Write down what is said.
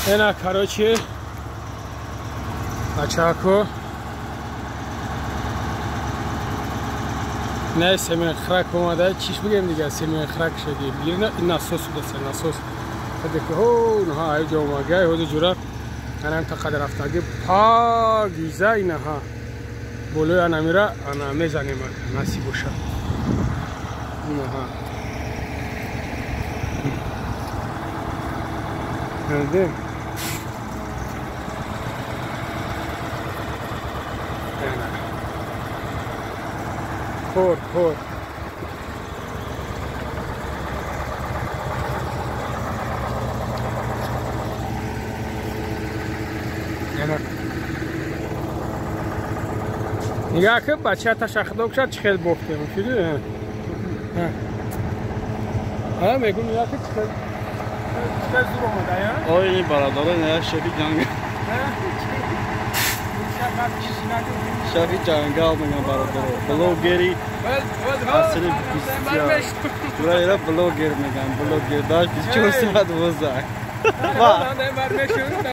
Ена, короче, бачако, не семен храк омада, чиш бигем дига, семен храк шади. Бирна ин насос будаса, насос. Ҳаде ки ҳо, инҳа айҷа омагай, ҳози ҷура анам та қадар рафтаги пагиза инаҳа. Болои анамира ана мезанем, насиб боша. Инаҳа. Gördün? Kor, kor. Нигоҳ кун, бача ташахдок шад, чӣ хел бофтем, шуди? Ҳа, мегӯм, нигоҳ кун, чӣ хел зур омада, я? Ой, ин бародарон, я шаби ҷангал. Шаби ҷангал мегӯям бародаро. Блогери асри 21. Тура блогер мегӯям, блогер. Дааш 24 соат возак. Ва.